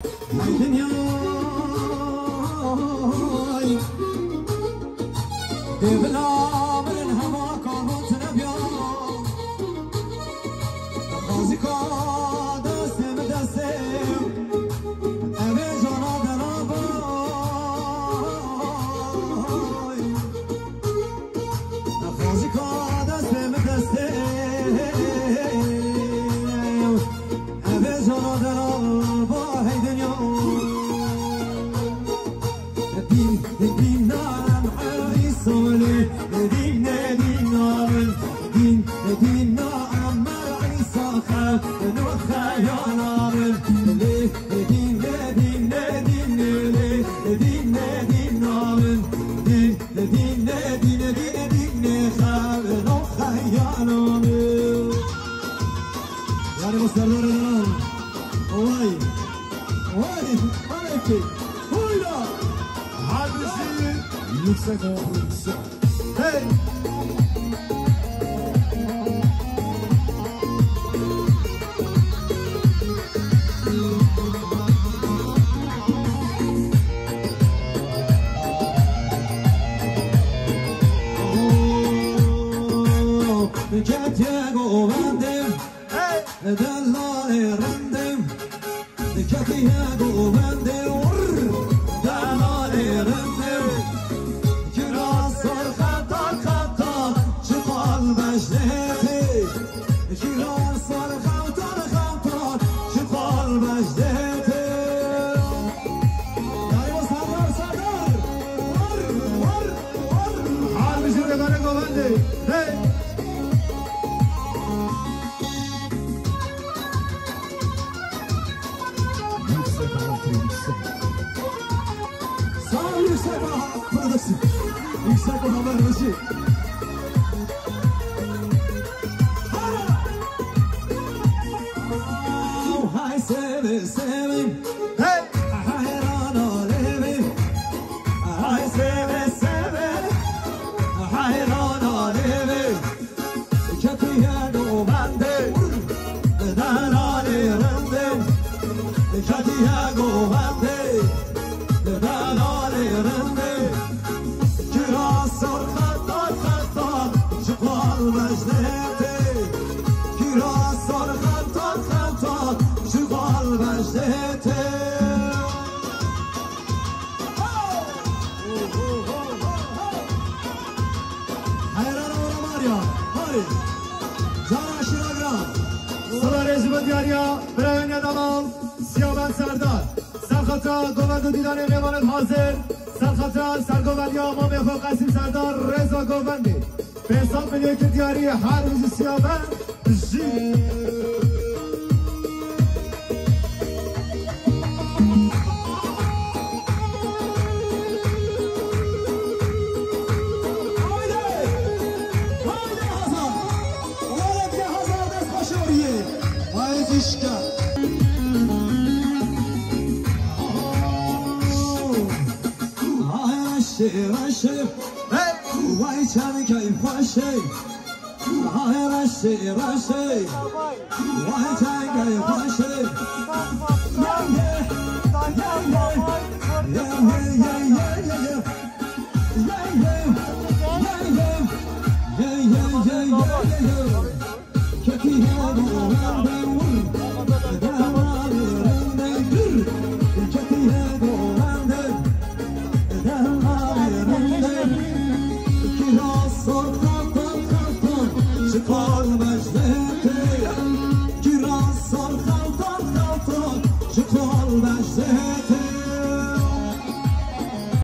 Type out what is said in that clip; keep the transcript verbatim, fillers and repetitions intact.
Hey dinyay, dê bila mirin hema kalbot nebiya. Xazika destê min destê, evê jana delabay. Xazika destê min destê, evê jana delal ba hey dinya. Dîn, dîna em Îsa lê, dîn ne dîna min, dîn, dîna em Îsa xew, no xeyala min, lê, dîn ne, dîn ne, dîn ne, lê, dîn ne dîna min, dîn. Dîne, dîne, dîne, dîne, xev no xeyalane. Yani bu Serdar Eren. Olay. Olay. Olay ki. Huyla. Harbisi yüksek olsun. Hey. Ketiye govendê, delalê rindê. Ketiye govendê, delalê rindê. Kira ser xeta xeta, çiqal bejdetê. Kira ser xewtan xewtan, çiqal bejdetê. Daima Serdar, Serdar. Var, var, var. Harbi jüri bana govendê. Hey. Yüksek Hava Prodüksiyon. Sağ ol Yüksek Hava Prodüksiyon. Yüksek Hava Reji. Hay seve seve. Hey. Hayran alemi. Hay seve seve. Hayran alemi. Ketiye govendê, delalê rindê. Ketiye govendê, delalê rindê. Kira ser xeta xeta, çiqal bejdetê. Kira ser xeta xeta, çiqal bejdetê. Heyran ola Maria, Mari. Cana şiragra. Sala rêzî bi diyariya birayên delal, Siyaben Serdar. Serxeta govend û dîlanê mêvanên hazir. Serxeta sergovendiya mamê xwe Qesim Serdar, rêza govendê. Pênc sed milyon kir diyarî her bijî Siyaben bijî. Haydi! Haydi Hazar! Ola diye Hazar dest başoriyê. Haydi işte. Ay raşê raşê. Hey! Vay çavi keyf xweşê. Hay raşê raşê. Vay çavi keyf xweşê. Ye ye. Ye ye. Ye ye ye ye ye ye. Ye ye. Ye ye. Ye ye ye ye ye ye. Ketiye govendê wir, delalê rindê wir. Ketiye govendê, delalê rindê. Kira ser xeta xeta, çiqal bejdetê. Kira ser xeta xeta, çiqal bejdetê.